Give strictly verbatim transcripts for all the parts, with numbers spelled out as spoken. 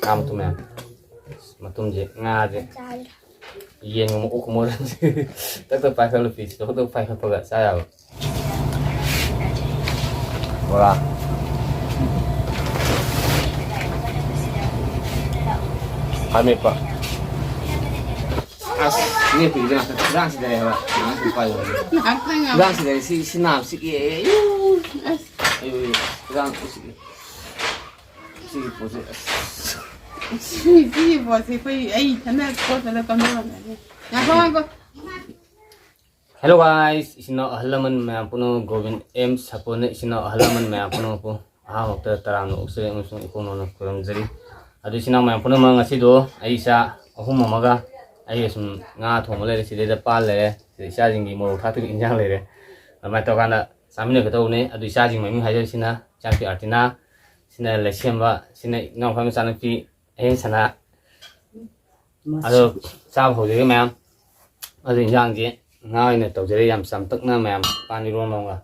ꯉꯥ ꯃꯇꯨꯝ ꯃꯌꯥꯝ꯫ ꯃꯇꯨꯝꯁꯦ, ꯉꯥꯁꯦ꯫ ꯌꯦꯟꯒꯨꯝꯕ, ꯑꯣꯛꯀꯨꯝꯕ ꯑꯣꯏꯔꯗꯤ ꯇꯛ ꯇꯛ ꯄꯥꯏꯈꯠꯂ ꯄꯤꯁ ꯇꯛ ꯇꯛ ꯄꯥꯏꯈꯠꯄꯒ ꯆꯥ ꯌꯥꯕ꯫ ꯕꯣꯔꯥ꯫ ꯈꯥꯃꯦꯠꯄ꯫ ꯑꯁ, ꯃꯦꯠꯄꯒꯤꯗꯤ ꯉꯥꯛꯇ ꯍꯤꯗꯥꯛꯁꯤꯗ ꯂꯩ ꯍꯥꯏꯕ꯫ ꯉꯥꯛꯇ ꯄꯥꯏꯌꯣ꯫ ꯉꯥꯛꯇꯪ ꯉꯥꯏꯌꯣ꯫ ꯍꯤꯗꯥꯛꯁꯤꯗ ꯂꯩ꯫ ꯁꯤ, ꯁꯤ ꯅꯥꯕ ꯆꯤꯛꯑꯦ꯫ ꯑꯁ꯫ ꯑꯩ, ꯍꯤꯗꯥꯛ ꯆꯤꯛꯑꯦ꯫ ꯁꯤꯒꯤ ꯄꯣꯠꯁꯦ꯫ ꯑꯁ꯫ ꯁꯤ, ꯁꯤꯒꯤ ꯄꯣꯠꯁꯦ ꯑꯩꯈꯣꯏ, ꯑꯩ ꯏꯊꯟꯗ ꯀꯣꯠꯄꯗ ꯀꯝꯗꯧꯔꯝꯒꯅꯤ? ꯉꯥꯏꯈꯣ, ꯉꯥꯏꯈꯣ꯫ Hello guys, ꯏꯆꯤꯟ ꯏꯅꯥꯎ ꯑꯍꯜ ꯂꯃꯟ ꯃꯌꯥꯝ ꯄꯨꯝꯅꯃꯛ, ꯒꯣꯕꯤꯟ ꯑꯦꯝ ꯁꯥꯄꯣꯟꯅ ꯏꯆꯤꯟ ꯏꯅꯥꯎ ꯑꯍꯜ ꯂꯃꯟ ꯃꯌꯥꯝ ꯄꯨꯝꯅꯃꯛꯄꯨ ꯑꯍꯥꯟꯕꯃꯛꯇ ꯇꯔꯥꯝꯅ ꯑꯣꯛꯆꯔꯤ ꯑꯃꯁꯨꯡ ꯏꯄꯨꯛ ꯅꯧꯅ ꯈꯨꯔꯨꯝꯖꯔꯤ꯫ ꯑꯗꯨ ꯏꯆꯤꯟ ꯏꯅꯥꯎ ꯃꯌꯥꯝ ꯄꯨꯝꯅꯃꯛ, ꯉꯁꯤꯗꯣ ꯑꯩ ꯏꯆꯥ ꯑꯍꯨꯝ ꯑꯃꯒ ꯑꯩꯒ ꯁꯨꯝ ꯉꯥ ꯊꯣꯡꯕ ꯂꯩꯔꯦ, ꯁꯤꯗꯩꯗ ꯄꯥꯟ ꯂꯩꯔꯦ, ꯁꯤꯗ ꯏꯆꯥꯁꯤꯡꯒꯤ ꯃꯣꯔꯣꯛ ꯊꯥꯛꯇꯕ ꯏꯟꯖꯥꯡ ꯂꯩꯔꯦ꯫ ꯑꯗꯨꯃꯥꯏꯅ ꯇꯧꯔꯀꯥꯟꯗ ꯆꯥꯃꯤꯟꯅꯒꯦ ꯇꯧꯕꯅꯦ꯫ ꯑꯗꯨ ꯏꯆꯥꯁꯤꯡ ꯃꯃꯤꯡ ꯍꯥꯏꯖꯔꯤꯁꯤꯅ ꯏꯆꯥꯅꯨꯄꯤ ꯑꯥꯔꯇꯤꯅꯥ, ꯁꯤꯅ ꯂꯩꯁꯦꯝꯕ, ꯁꯤꯅ ꯏꯅꯥꯎꯄꯥ ꯃꯆꯥꯅꯨꯄꯤ ꯑꯍꯦꯟ ꯁꯅꯥ꯫ ꯑꯗꯣ ꯆꯥꯕ ꯍꯧꯖꯔꯒꯦ ꯃꯌꯥꯝ꯫ ꯑꯗꯨ ꯏꯟꯖꯥꯡꯁꯦ ꯉꯥ ꯑꯣꯏꯅ ꯇꯧꯖꯔꯦ, ꯌꯥꯝ ꯆꯝꯇꯛꯅ ꯃꯌꯥꯝ, ꯄꯥꯟ ꯏꯔꯣꯟꯕ ꯑꯃꯒ꯫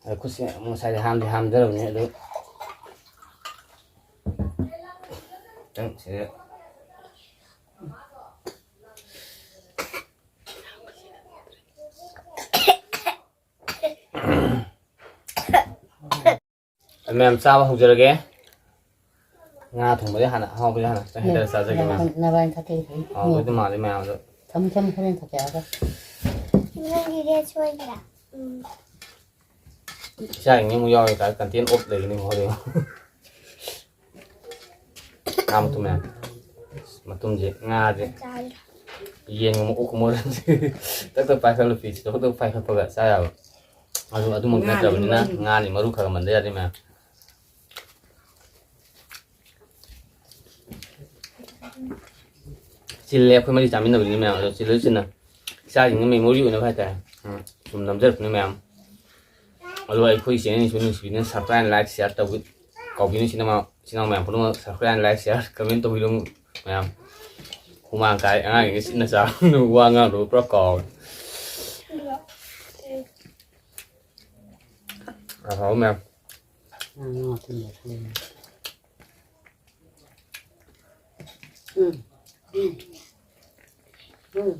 ꯑꯗꯣ ꯈꯨꯠꯁꯦ ꯑꯃꯨꯛ ꯉꯁꯥꯏꯗꯤ ꯍꯥꯝꯗꯤ ꯍꯥꯝꯗꯔꯕꯅꯦ, ꯑꯗꯣ ꯈꯤꯇꯪ ꯁꯤꯗ ꯃꯌꯥꯝ ꯆꯥꯕ ꯍꯧꯖꯔꯒꯦ꯫ ꯉꯥ ꯊꯣꯡꯕꯗꯤ ꯍꯥꯟꯅ, ꯑꯍꯥꯎꯕꯗꯤ ꯍꯥꯟꯅ ꯈꯤꯇꯪ ꯍꯦꯟꯗꯔ ꯆꯥꯖꯒꯦ ꯃꯌꯥꯝ꯫ ꯅꯕꯥꯅꯤ ꯊꯛꯀꯦ꯫ ꯍꯥꯎꯗꯣꯏꯗꯤ ꯃꯥꯜꯂꯤ ꯃꯌꯥꯝ ꯑꯗꯣ꯫ ꯊꯝ ꯊꯝ ꯍꯣꯔꯦꯟ ꯊꯛꯀꯦ ꯍꯥꯏꯔꯒ꯫ ꯅꯪꯒꯤ ꯔꯦꯠ ꯁꯣꯏꯗ꯭ꯔꯥ? ꯎꯝ꯫ ꯏꯆꯥꯒꯤꯅꯤ ꯑꯃꯨꯛ ꯌꯥꯎꯔꯦ ꯀꯥꯏ content off ꯂꯩꯒꯅꯤ ꯑꯃꯨꯛ ꯍꯣꯔꯦꯟ꯫ ꯉꯥ ꯃꯇꯨꯝ ꯃꯌꯥꯝ꯫ ꯃꯇꯨꯝꯁꯦ, ꯉꯥꯁꯦ꯫ ꯆꯥꯔꯦ꯫ ꯌꯦꯟꯒꯨꯝꯕ, ꯑꯣꯛꯀꯨꯝꯕ ꯑꯣꯏꯔꯗꯤ ꯇꯛ ꯇꯛ ꯄꯥꯏꯈꯠꯂ ꯄꯤꯁ ꯇꯛ ꯇꯛ ꯄꯥꯏꯈꯠꯄꯒ ꯆꯥ ꯌꯥꯕ꯫ ꯑꯗꯨ, ꯑꯗꯨꯃꯛ ꯉꯥꯅꯤ ꯅꯠꯇ꯭ꯔꯕꯅꯤꯅ ꯃꯔꯨ꯫ ꯉꯥꯅꯤ ꯃꯔꯨ ꯈꯔ ꯈꯔ ꯃꯟꯗ ꯌꯥꯗꯦ ꯃꯌꯥꯝ꯫ ꯆꯤꯜꯂꯦ, ꯑꯩꯈꯣꯏ ꯃꯔꯤ ꯆꯥꯃꯤꯟꯅꯕꯅꯤꯅ ꯃꯌꯥꯝ, ꯑꯗꯣ ꯆꯤꯜꯂꯁꯨ ꯆꯤꯟꯅ ꯏꯆꯥꯁꯤꯡꯅ memory ꯑꯣꯏꯅꯕ ꯍꯥꯏꯇꯥꯔꯦ꯫ ꯎꯝ, ꯁꯨꯝ ꯅꯝꯖꯔꯛꯄꯅꯤ ꯃꯌꯥꯝ꯫ ꯑꯗꯨꯒ ꯑꯩꯈꯣꯏ channelꯁꯨ ꯅꯨꯡꯁꯤꯕꯤꯗꯨꯅ subscribe, like, share ꯇꯧꯕꯤ-, ꯀꯥꯎꯕꯤꯅꯨ꯫ ꯏꯆꯤꯟ ꯏꯅꯥꯎ, ꯏꯆꯤꯟ ꯏꯅꯥꯎ ꯃꯌꯥꯝ ꯄꯨꯝꯅꯃꯛ subscribe, like, share, comment ꯇꯧꯕꯤꯔꯝꯃꯨ ꯃꯌꯥꯝ꯫ ꯍꯨꯃꯥꯡ ꯀꯥꯏ ꯑꯉꯥꯡꯁꯤꯡꯁꯦ ꯁꯤꯠꯅ ꯆꯥꯕ ꯋꯥ ꯉꯥꯡꯗꯕ ꯄꯨꯔꯥ ꯀꯥꯎꯔꯦ꯫ ꯑꯐꯕ ꯃꯌꯥꯝ꯫ ꯉꯥ ꯉꯥ ꯑꯀꯪꯕ ꯊꯣꯡꯉꯦ꯫ ꯎꯝ꯫ ꯎꯝ꯫ ꯎꯝ꯫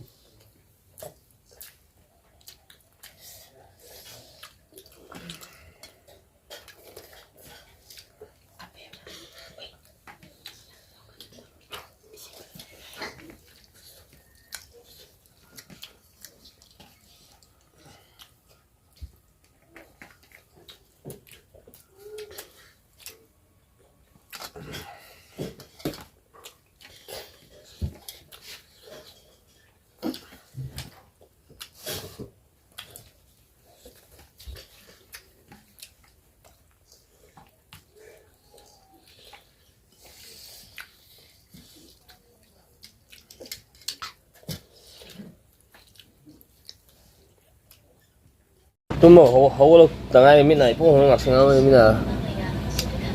ꯇꯨꯝꯕ ꯍꯧ-, ꯍꯧꯒꯠꯂꯛꯇ ꯉꯥꯏꯔꯤ, ꯃꯤꯠ ꯅꯥ ꯏꯄꯣꯝ ꯄꯣꯝꯉꯩ ꯉꯥꯛꯁꯪ ꯉꯥꯡꯉꯩ ꯃꯤꯠ ꯅꯥ꯫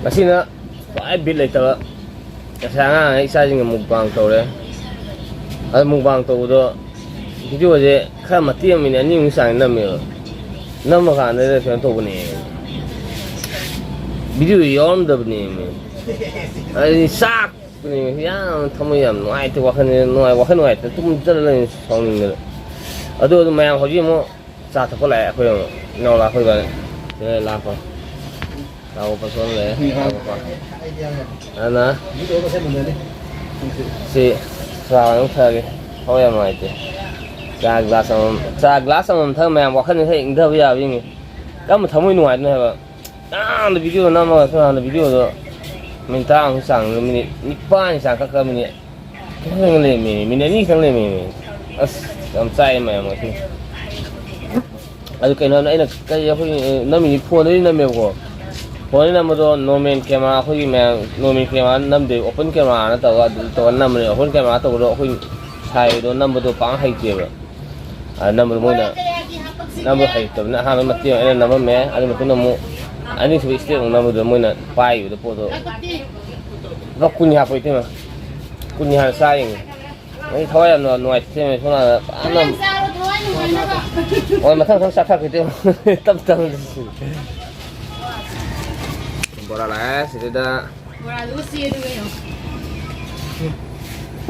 ꯉꯁꯤꯅ ꯈ꯭ꯋꯥꯏ ꯕꯤꯠ ꯂꯩꯇꯕ, ꯉꯁꯥꯏ ꯑꯉꯥꯡ ꯏꯆꯥꯁꯤꯡꯒ ꯃꯨꯛꯕꯥꯡ ꯇꯧꯔꯦ꯫ ꯑꯗ ꯃꯨꯛꯕꯥꯡ ꯇꯧꯕꯗꯣ ꯚꯤꯗꯤꯑꯣꯁꯦ ꯈꯔ ꯃꯇꯦꯛ ꯑꯃ ꯃꯤꯅꯤꯠ ꯑꯅꯤꯃꯨꯛ ꯆꯥꯡ ꯅꯝꯃꯦꯕ꯫ ꯅꯝꯃ ꯀꯥꯟꯗ ꯀꯩꯅꯣ ꯇꯧꯕꯅꯦ, ꯚꯤꯗꯤꯑꯣ ꯌꯥꯎꯔꯝꯗꯕꯅꯦꯃꯤ꯫ ꯑꯩ ꯆꯥꯛꯄꯅꯦ, ꯌꯥꯝ ꯊꯃꯣꯏ ꯌꯥꯝ ꯅꯨꯡꯉꯥꯏꯇꯦ, ꯋꯥꯈꯜ ꯅꯨꯡꯉꯥꯏ-, ꯋꯥꯈꯜ ꯅꯨꯡꯉꯥꯏꯇꯦ, ꯇꯨꯝ ꯆꯠꯂ ꯂꯩ ꯁꯥꯎꯅꯤꯡꯗꯅ꯫ ꯑꯗꯨ ꯑꯗꯨꯝ ꯃꯌꯥꯝ ꯍꯧꯖꯤꯛ ꯑꯃꯨꯛ ꯆꯥ ꯊꯛꯄ ꯂꯥꯛꯑꯦ ꯑꯩꯈꯣꯏ ꯑꯃꯨꯛ꯫ ꯏꯅꯥꯎ ꯂꯥꯛꯄ ꯏꯕꯥꯅꯤ꯫ ꯁꯤꯗ ꯂꯥꯛꯄ꯫ ꯆꯥ ꯄꯣꯠ ꯁꯣꯝ ꯂꯩꯔꯦ꯫ ꯆꯥ ꯄꯣꯠ꯫ ꯑꯗꯨꯅ ꯁꯤ ꯆꯥ ꯑꯃ ꯊꯛꯑꯒꯦ꯫ ꯊꯋꯥꯏ ꯌꯥꯝ ꯅꯨꯡꯉꯥꯏꯇꯦ꯫ ꯆꯥ ꯒ꯭ꯂꯥꯁ ꯑꯃꯃꯝ, ꯆꯥ ꯒ꯭ꯂꯥꯁ ꯑꯃꯃꯝ ꯊꯛꯑ ꯃꯌꯥꯝ ꯋꯥꯈꯜꯁꯦ ꯈꯔ ꯏꯪꯊꯕ ꯌꯥꯕ ꯌꯦꯡꯉꯤ꯫ ꯀꯔꯝꯕ ꯊꯃꯣꯏ ꯅꯨꯡꯉꯥꯏꯗꯣꯏꯅꯣ ꯍꯥꯏꯕ? ꯅꯍꯥꯟꯗ ꯚꯤꯗꯤꯑꯣ ꯅꯝꯃꯒꯁꯨ ꯅꯍꯥꯟꯗ ꯚꯤꯗꯤꯑꯣꯗꯣ ꯃꯤꯅꯤꯠ ꯇꯔꯥꯃꯨꯛ ꯆꯥꯡꯗ ꯃꯤꯅꯤꯠ ꯅꯤꯄꯥꯟꯒꯤ ꯆꯥꯡ ꯀꯛꯈ꯭ꯔꯕꯅꯤ꯫ ꯈꯤꯇꯪ ꯂꯩꯔꯝꯃꯦ, ꯃꯤꯅꯤꯠ ꯑꯅꯤ ꯈꯤꯇꯪ ꯂꯩꯔꯝꯃꯦ꯫ ꯑꯁ, ꯌꯥꯝ ꯆꯥꯛꯑꯦ ꯃꯌꯥꯝ ꯉꯁꯤ꯫ ꯑꯗꯨ ꯀꯩꯅꯣ ꯑꯩꯅ ꯀꯔꯤ ꯑꯩꯈꯣꯏꯒꯤ, ꯑ, ꯅꯝꯃꯤꯁꯤ ꯐꯣꯟꯗꯗꯤ ꯅꯝꯃꯦꯕꯀꯣ꯫ ꯐꯣꯟꯗ ꯅꯝꯕꯗꯣ ꯅꯣꯔꯃꯦꯜ ꯀꯦꯃꯦꯔꯥ ꯑꯩꯈꯣꯏꯒꯤ ꯃꯌꯥꯝ ꯅꯣꯔꯃꯦꯜ ꯀꯦꯃꯦꯔꯥ ꯅꯝꯗꯦ, ꯑꯣꯄꯟ ꯀꯦꯃꯦꯔꯥꯅ ꯇꯧꯔꯒ ꯑꯗꯨ ꯇꯧꯔꯒ ꯅꯝꯕꯅꯦ꯫ ꯑꯣꯄꯟ ꯀꯦꯃꯦꯔꯥ ꯇꯧꯕꯗꯣ ꯑꯩꯈꯣꯏ ꯁꯥꯏꯗꯣ ꯅꯝꯕꯗꯣ ꯄꯥꯛ ꯍꯩꯇꯦꯕ꯫ ꯑ, ꯅꯝꯕꯗꯣ ꯃꯣꯏꯅ ꯅꯝꯕ ꯍꯩꯇꯕꯅꯤꯅ ꯑꯍꯥꯟꯕ ꯃꯇꯦꯛ ꯑꯃ ꯑꯩꯅ ꯅꯝꯃꯝꯃꯦ꯫ ꯑꯗꯨ ꯃꯇꯨꯡꯗ ꯑꯃꯨꯛ ꯑꯅꯤꯁꯨꯕ ꯁ꯭ꯇꯦꯞ ꯑꯃꯨꯛ ꯅꯝꯕꯗꯨꯗ ꯃꯣꯏꯅ ꯄꯥꯏꯈꯤꯕꯗ ꯄꯣꯠꯇꯣ ꯂꯨꯄꯥ ꯀꯨꯟ ꯍꯥꯞꯄ ꯏꯇꯩꯃ꯫ ꯀꯨꯟ ꯍꯥꯟꯅ ꯆꯥ ꯌꯦꯡꯉꯦ꯫ ꯑꯩ ꯊꯋꯥꯏ ꯌꯥꯝ ꯅꯨꯡꯉꯥꯏꯇꯦ ꯏꯇꯩꯃ꯫ ꯁꯣꯝ ꯅꯥꯀꯟꯗ ꯐꯖꯅ ꯍꯣꯏ, ꯃꯊꯪ ꯃꯊꯪ ꯆꯥꯊꯔꯛꯀꯦ ꯏꯇꯩꯃ꯫ ꯇꯞ ꯇꯞꯅ꯫ ꯕꯣꯔꯥ ꯂꯥꯛꯑꯦ ꯁꯤꯗꯩꯗ꯫ ꯕꯣꯔꯥꯗꯨꯒ ꯆꯦꯗꯨꯒ ꯌꯦꯡꯉꯣ꯫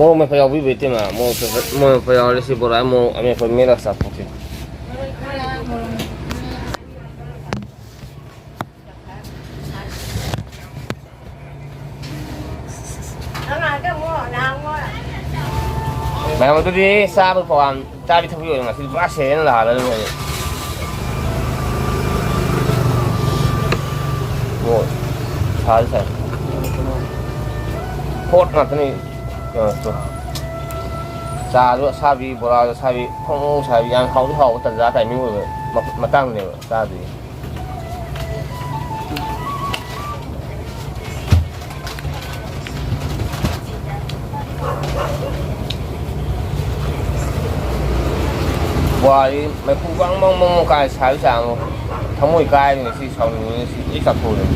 ꯃꯣꯔꯣꯛ ꯃꯦꯠꯄ ꯌꯥꯎꯕꯤꯕ꯭ꯔ, ꯏꯇꯩꯃ? ꯃꯣꯔꯣꯛ ꯃꯦꯠꯄ, ꯃꯣꯔꯣꯛ ꯃꯦꯠꯄ ꯌꯥꯎꯔꯦ꯫ ꯁꯤ ꯕꯣꯔꯥ, ꯃꯣꯔꯣꯛ ꯑꯃꯦꯠꯄ ꯃꯦꯠꯂꯒ ꯆꯥꯊꯣꯛꯁꯤ꯫ ꯃꯌꯥꯝ, ꯑꯗꯨꯗꯤ ꯆꯥꯕ ꯄ꯭ꯔꯣꯒ꯭ꯔꯥꯝ, ꯆꯥꯕꯤ ꯊꯛꯄꯤ ꯑꯣꯏꯅ ꯉꯁꯤꯗꯤ ꯄꯨꯔꯥ ꯁꯦꯔꯦꯜ ꯂꯥꯜꯂ ꯂꯣꯏꯔꯦ꯫ ꯑꯣ, ꯁꯥꯗꯤ ꯁꯥꯏ꯫ ꯍꯣꯠ ꯉꯥꯛꯇꯅꯤ꯫ ꯀꯩꯅꯣ ꯇꯧ-, ꯆꯥꯗꯨ ꯑꯁꯥꯕꯤ, ꯕꯣꯔꯥꯗꯨ ꯑꯁꯥꯕꯤ, ꯐꯣꯡ ꯐꯣꯡ ꯁꯥꯕꯤ, ꯌꯥꯝ ꯍꯥꯎꯗꯤ ꯍꯥꯎꯕ ꯇꯟꯖꯥ, ꯇꯥꯏꯃꯤꯡ ꯑꯣꯏꯕ ꯃ-, ꯃꯇꯥꯡꯗꯨꯅꯦꯕ ꯆꯥꯗꯣꯏꯁꯦ꯫ ꯋꯥꯔꯤ ꯃꯩꯈꯨ ꯕꯪ ꯕꯪ ꯕꯪ ꯕꯪ ꯀꯥꯏ ꯁꯥꯕꯩ ꯆꯥꯡ ꯑꯃ꯫ ꯊꯃꯣꯏ ꯀꯥꯏꯔꯦ ꯉꯁꯤ, ꯁꯥꯎꯅꯤꯡꯕꯅ ꯁꯤ ꯂꯣꯏ ꯆꯥꯊꯣꯛꯑꯦ꯫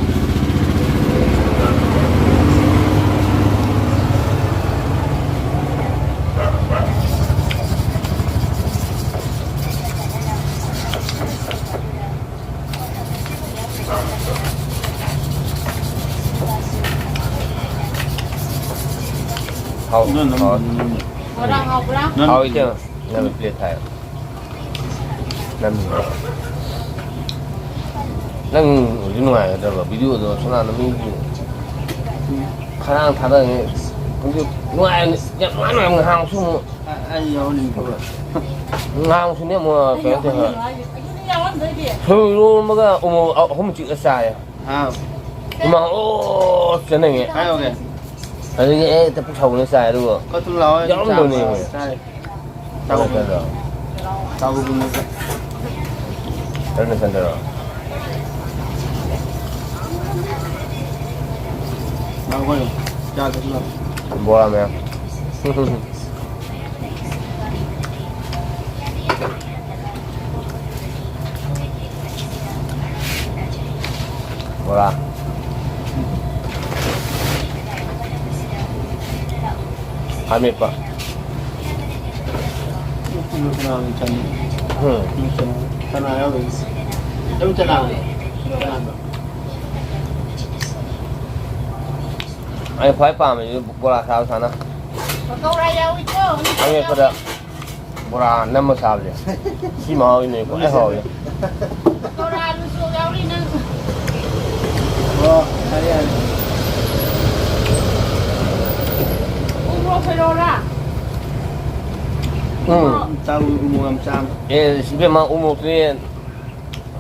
ꯍꯥꯎ꯫ ꯅꯪ, ꯅꯪ, ꯍꯥꯎ꯫ ꯅꯪ, ꯅꯪ꯫ ꯕꯣꯔꯥ ꯍꯥꯎꯕ꯭ꯔꯥ? ꯅꯪ ꯍꯥꯎ, ꯏꯆꯦ꯫ ꯅꯪ ꯄ꯭ꯂꯦꯠ ꯊꯥꯏ꯫ ꯅꯪ, ꯅꯪ ꯑꯣꯏꯗꯤ ꯅꯨꯡꯉꯥꯏꯒꯗꯕ ꯚꯤꯗꯤꯑꯣꯗꯣ ꯁꯣꯝ ꯅꯥꯀꯟꯗ ꯃꯤꯒꯤ ꯈꯗꯥꯡ ꯊꯥꯗꯔꯤꯉꯩ ꯅꯨꯡꯉꯥꯏ, ꯌꯥꯝ ꯅꯨꯡꯉꯥꯏ, ꯅꯨꯡꯉꯥꯏ ꯉꯍꯥꯡꯁꯨ ꯑꯃꯨꯛ꯫ ꯑ-, ꯑꯩ ꯌꯥꯎꯍꯟꯅꯤꯡꯗꯕ꯫ ꯉꯍꯥꯡꯁꯨꯅꯦ ꯑꯃꯨꯛ ꯀꯩꯅꯣ ꯇꯧꯔꯦ꯫ ꯁꯣꯏ ꯏꯔꯣꯝꯕꯒ ꯎꯃꯣꯔꯣꯛ ꯑꯍꯨꯝ ꯆꯤꯛꯑ ꯆꯥꯏꯌꯦ꯫ ꯑꯥ꯫ ꯍꯨꯃꯥꯡ ꯑꯣ ꯆꯦꯟꯅꯩꯌꯦ꯫ ꯀꯥꯏ ꯌꯧꯒꯦ? ꯑꯗꯨꯒꯤ ꯑꯩ ꯍꯦꯛꯇ ꯄꯨꯛ ꯁꯥꯎꯒꯠꯂ ꯆꯥꯏ ꯑꯗꯨꯒ ꯀꯣ ꯊꯨꯝ ꯂꯥꯛꯑꯣ, ꯑꯩ ꯌꯥꯎꯔꯝꯗꯕꯅꯦ ꯆꯥ ꯃꯣꯏ꯫ ꯆꯥꯔꯦ꯫ ꯆꯥꯕ ꯆꯥꯕ ꯄꯨꯡ-, ꯄꯨꯡ-, ꯆꯥꯕ ꯄꯨꯡ ꯅꯠꯇꯦ꯫ ꯔꯟ ꯁꯟꯗꯔꯣ? ꯂꯥꯛꯑꯣ ꯀꯩꯅꯣ꯫ ꯆꯥ ꯊꯛꯁꯤ ꯂꯥꯛꯑꯣ꯫ ꯕꯣꯔꯥ ꯃꯌꯥꯝ꯫ ꯕꯣꯔꯥ꯫ ꯑꯃꯦꯠꯄ꯫ ꯀꯅꯥꯅ ꯆꯥꯅꯤꯡ-, ꯎꯝ꯫ ꯆꯅꯥ ꯌꯥꯎꯗꯣꯏꯅꯤ꯫ ꯑꯗꯨꯝ ꯆꯅꯥ꯫ ꯆꯅꯥꯗꯣ꯫ ꯑꯩ ꯈ꯭ꯋꯥꯏ ꯄꯥꯝꯕꯁꯤ ꯕꯣꯔꯥ ꯁꯥꯕ ꯁꯥꯅ꯫ ꯄꯀꯧꯔꯥ ꯌꯥꯎꯏꯀꯣ꯫ ꯑꯅꯦꯛꯄꯗ ꯕꯣꯔꯥ ꯅꯝꯃ ꯆꯥꯕꯁꯦ꯫ ꯁꯤ ꯃꯍꯥꯎꯁꯤꯅꯦ ꯈ꯭ꯋꯥꯏ ꯍꯥꯎꯔꯤꯁꯦ꯫ ꯄꯀꯧꯔꯥ ꯑꯂꯨ ꯁꯣꯛ ꯌꯥꯎꯔꯤ ꯅꯪ꯫ ꯑꯣ, ꯌꯥꯔꯦ, ꯌꯥꯔꯦ꯫ ꯎ ꯃꯣꯔꯣꯛ ꯈꯣꯏꯔꯣꯔꯥ? ꯎꯝ꯫ ꯆꯥꯎ, ꯎ ꯃꯣꯔꯣꯛ ꯌꯥꯝ ꯆꯥꯕ꯫ ꯑꯦ, ꯏꯕꯦꯝꯃ, ꯎ ꯃꯣꯔꯣꯛꯇꯨꯗꯤ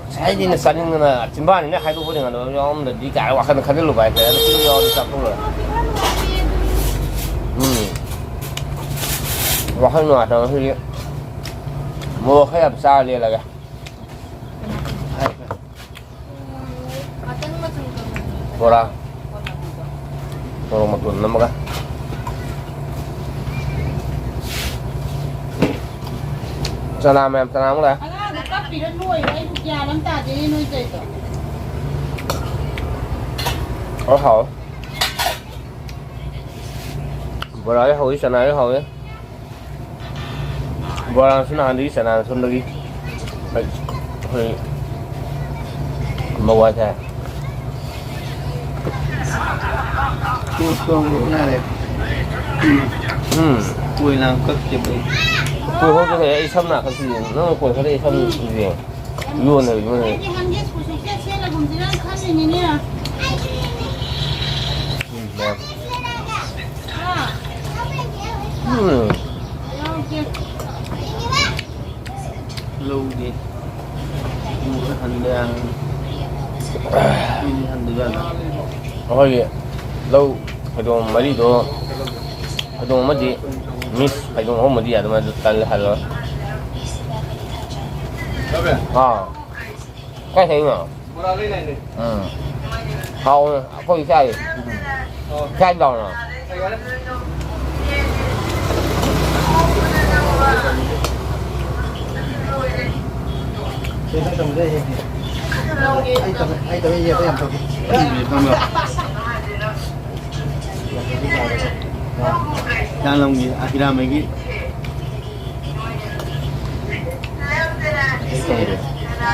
ꯉꯁꯥꯏꯗꯩꯅꯦ ꯆꯥꯅꯤꯡꯗꯅ ꯆꯤꯝꯕꯥꯟꯁꯤꯅ ꯍꯥꯏꯗꯣꯛꯄꯗꯤ ꯉꯝꯗꯕ ꯌꯥꯎꯔꯝꯗ꯭ꯔꯗꯤ ꯀꯥꯏ ꯋꯥꯈꯜ ꯈꯟꯖꯤꯜꯂꯨꯕ ꯍꯥꯏꯇꯥꯔꯦ꯫ ꯑꯗꯨ ꯁꯤꯗ ꯌꯥꯎꯔꯗꯤ ꯆꯥꯊꯣꯛꯂꯣꯏꯔꯦ꯫ ꯎꯝ꯫ ꯋꯥꯈꯜ ꯅꯨꯡꯉꯥꯏꯇꯕ ꯉꯁꯤꯗꯤ ꯃꯣꯔꯣꯛ ꯈꯔ ꯌꯥꯝ ꯆꯥꯔ ꯂꯦꯜꯂꯒꯦ꯫ ꯕꯣꯔꯥ꯫ ꯃꯣꯔꯣꯛ ꯃꯇꯨꯝ ꯑꯃꯒ꯫ ꯆꯅꯥ ꯃꯌꯥꯝ, ꯆꯅꯥ ꯑꯃꯒ꯫ ꯑꯉꯥꯡꯗꯣ ꯀꯞꯄꯤꯔ ꯂꯣꯏꯔꯦ, ꯑꯩꯕꯨ ꯒ꯭ꯌꯥꯟ ꯑꯃ ꯇꯥꯗꯦ ꯅꯣꯏ ꯇꯧꯔꯤꯗꯣ꯫ ꯑꯣ, ꯍꯥꯎ꯫ ꯕꯣꯔꯥꯁꯨ ꯍꯥꯎꯋꯤ, ꯆꯅꯥꯁꯨ ꯍꯥꯎꯋꯤ꯫ ꯕꯣꯔꯥꯁꯨ ꯅꯍꯥꯟꯗꯒꯤ, ꯆꯅꯥꯅ ꯁꯣꯝꯗꯒꯤ꯫ ꯍꯣꯏ꯫ ꯍꯣꯏ꯫ ꯃꯋꯥ ꯊꯥꯏ꯫ ꯀꯣꯛ ꯇꯣꯡꯕ ꯎꯅꯔꯦ꯫ ꯎꯝ꯫ ꯀꯣꯏ ꯂꯥꯡ ꯀꯛꯇꯦ ꯑꯩ꯫ ꯀꯣꯏ ꯍꯧꯗꯦ ꯑꯩ ꯁꯝ ꯅꯥ ꯀꯛꯇꯦ꯫ ꯅꯪ ꯀꯣꯏ ꯈꯔ ꯑꯩ ꯁꯝ ꯌꯦꯡꯉꯦ꯫ ꯌꯣꯟꯅꯕ, ꯌꯣꯟꯅꯕ꯫ ꯑꯩꯗꯤ ꯍꯪꯒꯦꯁ ꯀꯣꯏꯁꯨ ꯁꯦꯠ ꯁꯦꯠꯂꯒꯨꯝꯁꯤꯔ ꯈꯜꯂꯤꯅꯤꯅꯦ꯫ ꯎꯝ, ꯃꯌꯥꯝ꯫ ꯍꯥ? ꯎꯝ꯫ ꯌꯥꯎꯗꯦ꯫ ꯂꯧꯗꯦ꯫ ꯍꯟꯕ ꯌꯥꯔꯅꯤ꯫ ꯀꯨꯏꯅ ꯍꯟꯕ ꯌꯥꯔꯅꯤ꯫ ꯑꯩꯈꯣꯏꯒꯤ ꯂꯧ ꯐꯩꯗꯣꯝ ꯃꯔꯤꯗꯣ, ꯐꯩꯗꯣꯝ ꯑꯃꯗꯤ ꯃꯤꯁ, ꯐꯩꯗꯣꯝ ꯑꯍꯨꯝ ꯑꯃꯗꯤ ꯌꯥꯗꯧ ꯃꯥꯜꯂꯦ, ꯑꯗꯨ ꯇꯜꯂꯦ, ꯍꯜꯂꯔꯣꯏ꯫ ꯑꯥ꯫ ꯀꯥꯏ ꯊꯩꯅꯣ? ꯎꯝ꯫ ꯍꯥꯎꯋꯦ, ꯑꯩꯈꯣꯏ ꯆꯥꯏ꯫ ꯆꯥꯏ ꯂꯥꯎꯅ꯫ ꯆꯥ ꯂꯝꯒꯤ ꯑꯍꯤꯔꯥꯃꯩꯒꯤ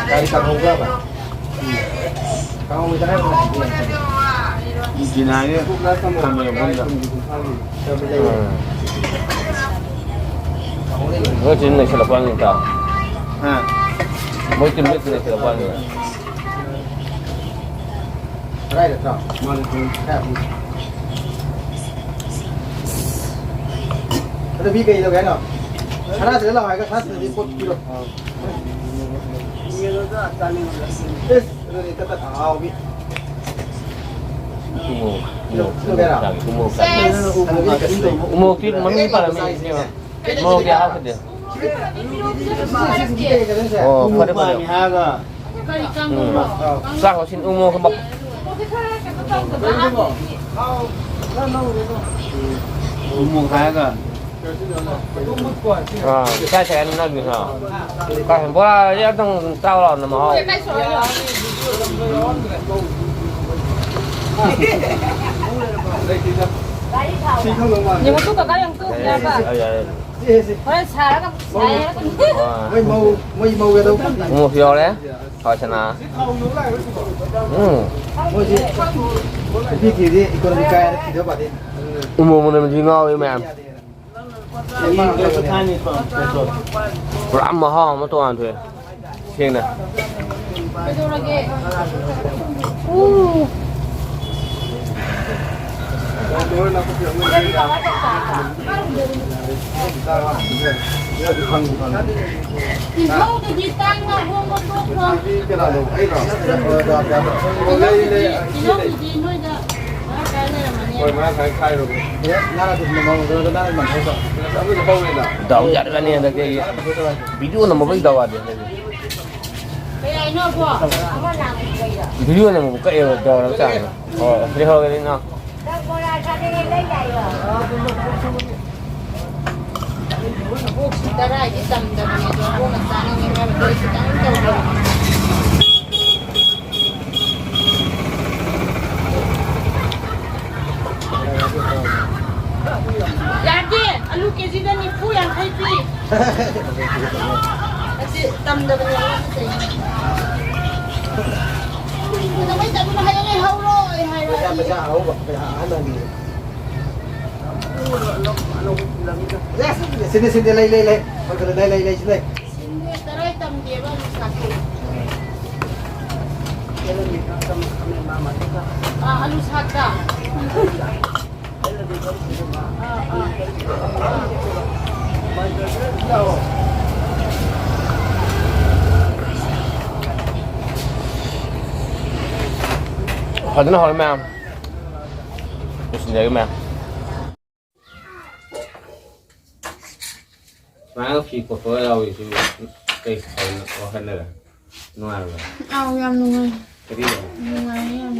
ꯒꯥꯔꯤ ꯀꯥꯈꯧꯕ꯭ꯔꯕ? ꯎꯝ꯫ ꯀꯥꯈꯧꯕ ꯆꯠꯈ꯭ꯔꯕ? ꯖꯤꯅꯥꯒꯤ ꯊꯝꯃꯦ ꯃꯐꯝꯗ꯫ ꯎꯝ꯫ ꯃꯣꯏ ꯇꯤꯝ ꯅꯩꯁꯜꯂꯛꯄ ꯋꯥꯅꯤ, ꯏꯇꯥꯎ꯫ ꯍꯥ? ꯃꯣꯏ ꯇꯤꯝ ꯅꯩꯁꯜꯂꯛꯄ ꯋꯥꯅꯤ꯫ ꯀꯗꯥꯏꯗ ꯅꯠꯇ꯭ꯔꯣ? ꯃꯥꯅꯦ, ꯆꯨꯝꯃꯤ꯫ ꯑꯗꯣ ꯃꯤ ꯀꯩ ꯂꯧꯒꯦ ꯍꯥꯏꯅꯣ? ꯁꯅꯥꯁꯤꯗ ꯂꯥꯛꯑꯣ ꯍꯥꯏꯔꯒ ꯁꯅꯥꯁꯤꯗꯗꯤ ꯄꯣꯠ ꯄꯤꯔꯣ꯫ ꯏꯁ, ꯑꯗꯨꯗꯤ ꯇꯠ ꯇꯠ ꯑꯍꯥꯎꯕꯤ꯫ ꯎꯃꯣꯔꯣꯛ, ꯎꯃꯣꯔꯣꯛ, ꯎꯃꯣꯔꯣꯛ ꯆꯥꯅꯤꯡꯉꯦ꯫ ꯎꯃꯣꯔꯣꯛ ꯆꯥꯅꯤꯡꯉꯦ꯫ ꯎꯃꯣꯔꯣꯛꯇꯤ ꯃꯃꯤꯡ ꯄꯜꯂꯝꯃꯤ, ꯏꯕꯦꯝꯃ꯫ ꯃꯣꯔꯣꯛꯇꯤ ꯍꯥꯞꯈꯤꯗꯦ꯫ ꯑꯣ, ꯐꯔꯦ, ꯐꯔꯦ꯫ ꯎꯝ꯫ ꯆꯥꯛ ꯉꯁꯤ ꯎꯃꯣꯔꯣꯛ ꯑꯃ꯫ ꯎꯃꯣꯔꯣꯛ ꯍꯥꯏꯔꯒ꯫ ꯑꯥ, ꯀꯥꯏ ꯀꯥꯏ ꯅꯪꯒꯤ ꯍꯥ? ꯀꯥꯏ ꯕꯣꯔꯥꯗꯤ ꯑꯝꯇꯪ ꯆꯥꯎ ꯂꯥꯎꯅ ꯃꯍꯥꯎ꯫ ꯌꯦꯡꯉꯨ ꯇꯨ ꯀꯀꯥ, ꯌꯦꯡꯉꯨ ꯇꯨ, ꯌꯥꯕ꯫ ꯌꯥꯏ, ꯌꯥꯏ꯫ ꯍꯣꯔꯦꯟ ꯁꯥꯔꯒ, ꯁꯥꯏ ꯍꯥꯏꯔꯛꯀꯅꯤ꯫ ꯑꯥ꯫ ꯃꯣꯏ ꯃꯧ, ꯃꯣꯏ ꯃꯧ ꯀꯩꯗꯧ? ꯎꯃꯣꯔꯣꯛꯁꯨ ꯌꯥꯎꯔꯦ꯫ ꯍꯋꯥꯏ ꯆꯅꯥ꯫ ꯎꯝ꯫ ꯃꯣꯏꯁꯦ ꯅꯨꯄꯤ ꯊꯤꯔꯗꯤ ꯏꯀꯣꯅꯣꯃꯤ ꯀꯥꯏꯔꯦ, ꯊꯤꯗꯧ ꯄꯥꯗꯦ꯫ ꯎꯃꯣꯔꯣꯛ ꯃꯅꯝꯁꯤ ꯉꯥꯎꯋꯤ ꯃꯌꯥꯝ꯫ ꯄꯨꯔꯥ ꯃꯍꯥꯎ ꯑꯃ ꯇꯣꯉꯥꯟ ꯊꯣꯛꯑꯦ꯫ ꯁꯦꯡꯅ꯫ ꯀꯩꯗꯧꯔꯒꯦ? ꯎ꯫ ꯇꯤꯜꯍꯧꯗꯨꯗꯤ ꯇꯥꯡꯅ ꯍꯣꯡꯕ ꯇꯣꯛꯈ꯭ꯔꯣ꯫ ꯇꯤꯜꯍꯧꯗꯨꯗꯤ, ꯇꯤꯜꯍꯧꯗꯨꯗꯤ ꯅꯣꯏꯗ ꯃꯔꯥꯡ ꯀꯥꯏ ꯂꯩꯔꯝꯃꯅꯤ꯫ ꯍꯣꯏ, ꯃꯔꯥꯡ ꯀꯥꯏ ꯈꯥꯏꯔꯨꯕ꯫ ꯗꯥꯎ ꯌꯥꯗ꯭ꯔꯅꯤ ꯍꯟꯗꯛꯇꯤ ꯑꯩꯒꯤ꯫ ꯚꯤꯗꯤꯑꯣ ꯅꯝꯕꯕꯨ ꯗꯥꯎ ꯌꯥꯗꯦ ꯍꯟꯗꯛꯇꯤ꯫ ꯀꯩ ꯍꯥꯏꯅꯣ ꯑꯕꯣ? ꯚꯤꯗꯤꯑꯣ ꯅꯝꯕꯕꯨ ꯀꯛꯑꯦꯕ ꯗꯥꯎ ꯌꯥꯗꯕ ꯆꯥꯡꯗꯣ꯫ ꯑꯣ, ꯂꯩꯍꯧꯔꯒꯦ ꯏꯅꯥꯎ꯫ ꯀꯣꯛꯁꯤ ꯇꯔꯥꯏꯗꯤ ꯇꯝꯗꯕꯅꯦ, ꯑꯗꯣ ꯀꯣꯛꯅ ꯆꯥꯅꯤꯡꯉꯦ ꯍꯥꯏꯕꯗꯣ ꯑꯩ ꯈꯤꯇꯪ ꯇꯧꯕꯤꯔꯝꯃꯣ꯫ ꯌꯥꯗꯦ, ꯑꯂꯨ ꯀꯦꯖꯤꯗ ꯅꯤꯐꯨ ꯌꯥꯡꯈꯩ ꯄꯤ꯫ ꯑꯁꯤ ꯇꯝꯗꯕꯅꯦ, ꯑꯉꯥꯡ ꯃꯆꯩꯅ꯫ ꯀꯩꯗꯧꯕꯩ ꯇꯝꯃꯤꯅꯣ? ꯍꯌꯦꯡ ꯑꯩ ꯍꯧꯔꯣꯏ ꯍꯥꯏꯔꯣ꯫ ꯄꯩꯁꯥ, ꯄꯩꯁꯥ ꯑꯍꯧꯕ, ꯄꯩꯁꯥ ꯑꯍꯟ ꯍꯟꯕꯤꯔꯦ꯫ ꯁꯤꯗ, ꯁꯤꯗ, ꯂꯩ, ꯂꯩ, ꯂꯩ꯫ ꯍꯣꯏ, ꯂꯩ, ꯂꯩ, ꯂꯩ, ꯁꯤ ꯂꯩ꯫ ꯁꯤꯡꯗꯤ ꯇꯔꯥꯏ ꯇꯝꯗꯦꯕ, ꯑꯂꯨ ꯁꯥꯛꯇꯣ꯫ ꯑꯥ, ꯑꯂꯨ ꯁꯥꯛꯇ꯫ ꯑꯥ, ꯑꯥ꯫ ꯐꯖꯅ ꯍꯧꯔꯦ ꯃꯌꯥꯝ꯫ ꯂꯣꯏꯁꯤꯟꯖꯔꯒꯦ ꯃꯌꯥꯝ꯫ ꯁꯨꯃꯥꯏꯅ ꯐꯤ ꯀꯣꯠꯄꯒ ꯌꯥꯎꯔꯤꯁꯤ ꯀꯩ ꯋꯥꯈꯜꯗꯒ ꯅꯨꯡꯉꯥꯏꯕ꯭ꯔꯥ? ꯑꯥꯎ, ꯌꯥꯝ ꯅꯨꯡꯉꯥꯏ꯫ ꯀꯔꯤ? ꯅꯨꯡꯉꯥꯏ ꯌꯥꯝ꯫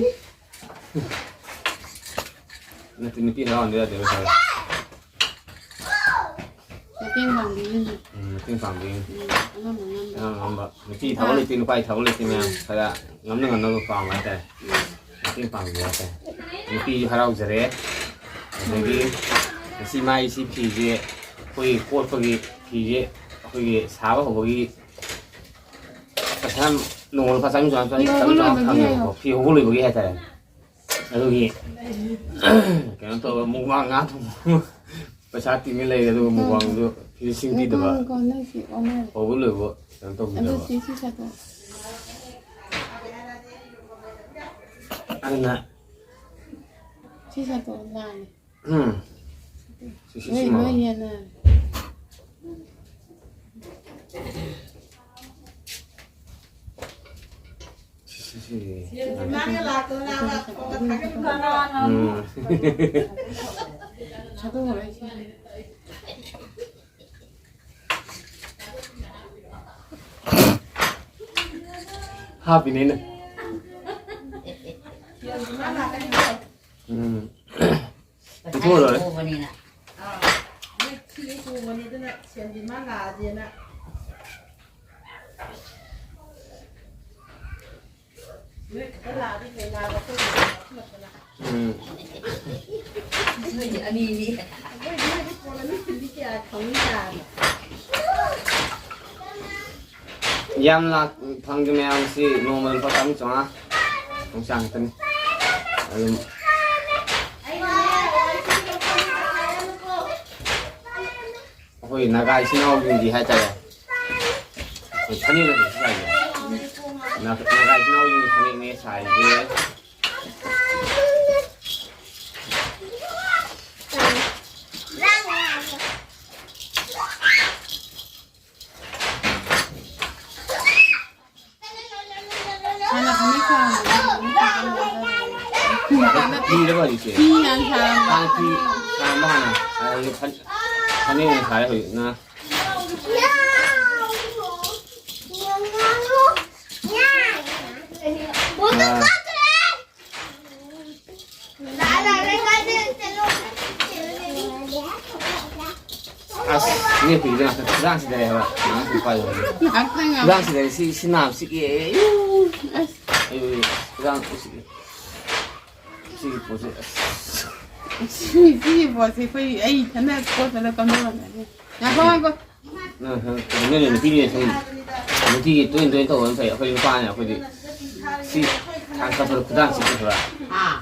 ꯅꯠꯇꯦ, ꯅꯨꯄꯤ ꯍꯔꯥꯎꯍꯟꯕ ꯌꯥꯗꯦꯕ ꯁꯥꯏ꯫ ꯃꯇꯦꯡ ꯄꯥꯡꯕꯤꯔꯤꯅꯤ꯫ ꯎꯝ, ꯃꯇꯦꯡ ꯄꯥꯡꯕꯤꯔꯤꯅꯤ꯫ ꯎꯝ, ꯑꯉꯝ ꯑꯉꯝꯕ꯫ ꯑꯉꯝ ꯑꯉꯝꯕ꯫ ꯅꯨꯄꯤ ꯊꯕꯛ ꯑꯥ꯫ ꯂꯩꯇꯦ, ꯅꯨꯄꯥꯒꯤ ꯊꯕꯛ ꯂꯩꯇꯦ ꯃꯌꯥꯝ꯫ ꯎꯝ꯫ ꯈꯔ ꯉꯝꯅ ꯉꯝꯅꯕ ꯄꯥꯡꯕ ꯍꯥꯏꯇꯥꯔꯦ꯫ ꯎꯝ꯫ ꯃꯇꯦꯡ ꯄꯥꯡꯕꯤꯕ ꯍꯥꯏꯇꯥꯔꯦ꯫ ꯅꯨꯄꯤꯁꯨ ꯍꯔꯥꯎꯖꯔꯦ꯫ ꯑꯗꯒꯤ ꯎꯝ꯫ ꯉꯁꯤ ꯃꯥꯏ ꯁꯤ ꯐꯤꯁꯦ ꯑꯩꯈꯣꯏꯒꯤ ꯀꯣꯠꯄꯒꯤ ꯐꯤꯁꯦ ꯑꯩꯈꯣꯏꯒꯤ ꯁꯥꯕ ꯍꯧꯕꯒꯤ ꯄꯩꯁꯥ ꯅꯣꯡꯃ ꯂꯨꯄꯥ ꯆꯥꯝꯃꯔꯤ ꯆꯥꯝꯃꯉꯥ, ꯐꯤ ꯍꯧꯕ ꯆꯥꯝꯃꯔꯤ ꯆꯥꯝꯃꯉꯥ ꯂꯣꯏꯕꯒꯤ ꯐꯪꯉꯦꯕꯀꯣ꯫ ꯍꯥꯏꯌꯣ꯫ ꯐꯤ ꯍꯧꯕ ꯂꯣꯏꯕꯒꯤ ꯍꯥꯏꯇꯥꯔꯦ꯫ ꯑꯗꯨꯒꯤ ꯀꯩꯅꯣ ꯇꯧꯔꯒ ꯃꯨꯛꯕꯥꯡ ꯉꯥ ꯊꯣꯡꯕ ꯄꯩꯁꯥ ꯇꯤꯡꯉ ꯂꯩꯔꯦ꯫ ꯑꯗꯨꯒ ꯃꯨꯛꯕꯥꯡꯗꯨ ꯐꯤ ꯂꯤꯁꯤꯡ ꯄꯤꯗꯕ꯫ ꯉꯥꯏꯈꯣ, ꯉꯥꯏꯈꯣ, ꯅꯪ ꯁꯤ ꯑꯣꯟꯅꯔꯦ꯫ ꯍꯧꯕ ꯂꯣꯏꯕ ꯀꯩꯅꯣ ꯑꯗꯨ ꯇꯧꯕꯤꯗꯕ꯫ ꯁꯤ, ꯁꯤ ꯁꯥꯠꯇꯣꯛꯑꯣ꯫ ꯑꯗꯨꯅ ꯁꯤ ꯁꯥꯠꯇꯣꯛꯑꯣ, ꯂꯥꯡꯉꯦ꯫ ꯎꯝ꯫ ꯁꯤ, ꯁꯤ, ꯂꯣꯏ, ꯁꯤ ꯃꯥ꯫ ꯂꯣꯏ ꯌꯦꯟꯅꯔꯦ꯫ ꯁꯤ, ꯁꯤ, ꯁꯤ꯫ ꯎꯝ꯫ ꯍꯥꯞꯄꯤꯅꯦ ꯑꯩꯅ꯫ ꯎꯝ꯫ ꯄꯤꯊꯣꯛꯑ ꯂꯣꯏꯔꯦ꯫ ꯄꯨꯕꯅꯤꯅ꯫ ꯑꯥ, ꯃꯣꯏ ꯊꯤ ꯇꯣꯡꯕꯅꯤ, ꯑꯗꯨꯅ ꯁꯦꯟꯕꯤ ꯃꯥ ꯂꯥꯛꯑꯗꯤꯅ꯫ ꯅꯣꯏ ꯈꯛꯇ ꯂꯥꯛꯑꯗꯤ ꯀꯩ ꯂꯥꯛꯑꯕ ꯑꯩꯈꯣꯏꯒꯤ ꯂꯥꯛꯁꯤꯜꯂꯛꯇꯅ꯫ ꯎꯝ꯫ ꯅꯣꯏꯗꯤ ꯑꯅꯤꯅꯤ꯫ ꯑꯩꯈꯣꯏꯗꯤ ꯅꯣꯏꯗꯤ ꯀꯣꯟ ꯑꯅꯤ ꯊꯤꯟꯕꯤ ꯀꯌꯥ ꯊꯧꯅꯤ ꯀꯥꯏꯅ꯫ ꯌꯥꯝ ꯂꯥꯛ-, ꯐꯪꯗꯦ ꯃꯌꯥꯝꯁꯤ ꯅꯣꯡꯃꯗ ꯂꯨꯄꯥ ꯆꯥꯝꯃꯔꯤ ꯆꯥꯝꯃꯉꯥ ꯈꯛꯇꯅꯤ꯫ ꯑꯗꯨꯝ ꯑꯩꯈꯣꯏ ꯅꯥꯒꯥ ꯏꯆꯤꯟ ꯏꯅꯥꯎꯁꯤꯡꯒꯤ ꯍꯥꯏꯇꯥꯔꯦ, ꯑꯩꯈꯣꯏ ꯐꯅꯦꯛ ꯅꯠꯇ꯭ꯔꯁꯨ ꯁꯥꯏꯁꯦ꯫ ꯅꯥ-, ꯅꯥꯒꯥ ꯏꯆꯤꯟ ꯏꯅꯥꯎꯁꯤꯡꯒꯤ ꯐꯅꯦꯛꯅꯦ ꯁꯥꯏꯁꯦ꯫ ꯍꯥꯟꯅ ꯐꯅꯦꯛ ꯁꯥꯔꯝꯕꯅꯦ, ꯍꯧꯖꯤꯛ ꯐꯤ ꯁꯥꯔꯝꯕꯅꯦ꯫ ꯐꯤꯔꯕ ꯍꯧꯖꯤꯛꯁꯦ? ꯐꯤ ꯍꯥꯟꯅ ꯁꯥꯔꯝꯕ꯫ ꯍꯥꯟꯅ ꯐꯤ ꯁꯥꯔꯝꯕ ꯍꯥꯟꯅ꯫ ꯑꯗꯨꯗꯤ ꯐ-, ꯐꯅꯦꯛ ꯑꯣꯏꯅ ꯁꯥꯔꯦ ꯍꯧꯖꯤꯛꯅ꯫ ꯑꯥ꯫ ꯑꯁ, ꯏꯅꯦ ꯐꯤꯗꯣ ꯉꯥꯛꯇ ꯈꯨꯗꯥꯡ ꯁꯤꯗꯔꯦ ꯍꯥꯏꯕ꯫ ꯉꯥꯏꯍꯥꯛ ꯄꯥꯏꯌꯣ꯫ ꯉꯥꯏꯍꯥꯛꯇꯪ ꯉꯥꯏꯈꯣ꯫ ꯈꯨꯗꯥꯡ ꯁꯤꯗꯔꯦ, ꯁꯤ, ꯁꯤ ꯅꯥꯕ ꯆꯤꯛꯑꯦ꯫ ꯑꯁ꯫ ꯑꯩ ꯈꯨꯗꯥꯡ ꯁꯤ, ꯁꯤꯒꯤ ꯄꯣꯠꯁꯦ, ꯑꯁ꯫ ꯁꯤ, ꯁꯤꯒꯤ ꯄꯣꯠꯁꯦ ꯑꯩꯈꯣꯏ, ꯑꯩ ꯏꯊꯟꯗ ꯀꯣꯠꯄꯗ ꯀꯝꯗꯧꯔꯝꯒꯅꯤ? ꯉꯥꯏꯈꯣ, ꯉꯥꯏꯈꯣ꯫ ꯅꯣꯏꯅ ꯅꯨꯄꯤꯅ ꯁꯨꯝ ꯅꯨꯡꯇꯤꯒꯤ ꯇꯣꯏꯅ ꯇꯣꯏꯅ ꯇꯧꯕꯅ ꯐꯩ꯫ ꯑꯩꯈꯣꯏ ꯅꯨꯄꯥꯅ ꯑꯩꯈꯣꯏꯗꯤ ꯁꯤ ꯈꯥꯡ ꯀꯞꯄꯗ ꯈꯨꯗꯥꯡ ꯆꯤꯛꯄ ꯈꯔ꯫ ꯑꯥ꯫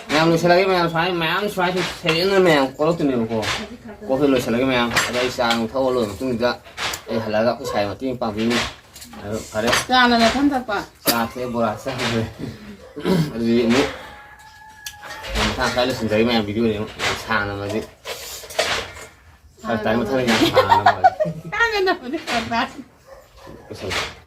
ꯃꯌꯥꯝ ꯂꯣꯏꯁꯤꯜꯂꯒꯦ, ꯃꯌꯥꯝ ꯁꯨꯃꯥꯏꯅ, ꯃꯌꯥꯝ ꯁꯨꯃꯥꯏꯅ ꯁꯦꯔꯦꯟꯅ ꯃꯌꯥꯝ ꯀꯣꯠꯂꯛꯇꯣꯏꯅꯦꯕꯀꯣ꯫ ꯀꯣꯠꯄ ꯂꯣꯏꯁꯤꯜꯂꯒꯦ ꯃꯌꯥꯝ꯫ ꯑꯗ ꯑꯩ ꯆꯥ ꯅꯨꯡ ꯊꯛꯑ ꯂꯣꯏꯔ ꯃꯇꯨꯡꯁꯤꯗ ꯑꯩ ꯍꯜꯂꯛꯑꯒ ꯑꯩꯈꯣꯏ ꯁꯥꯏ ꯃꯇꯦꯡ ꯄꯥꯡꯕꯤꯅꯤ꯫ ꯑꯗꯨ ꯐꯔꯦ꯫ ꯆꯥꯅ ꯅꯊꯟ ꯊꯛꯄ? ꯆꯥ ꯊꯛꯑꯦ, ꯕꯣꯔꯥ ꯆꯥꯈ꯭ꯔꯦ꯫ ꯑꯗꯨꯗꯤ ꯑꯃꯨꯛ ꯃꯊꯪ ꯀꯥꯏ ꯂꯣꯏꯁꯤꯟꯖꯔꯒꯦ ꯃꯌꯥꯝ ꯚꯤꯗꯤꯑꯣꯅꯤ ꯑꯃꯨꯛ ꯁꯥꯡꯅ ꯑꯃꯗꯤ꯫ ꯐꯔꯛ ꯇꯥꯏ, ꯃꯊꯪ ꯌꯥꯝ ꯁꯥꯡꯅ ꯑꯃꯗꯤ꯫ ꯁꯥꯡꯅ ꯑꯃꯗꯤ ꯐꯔꯛ ꯇꯥꯏ꯫ ꯂꯣꯏꯁꯜꯂꯦ꯫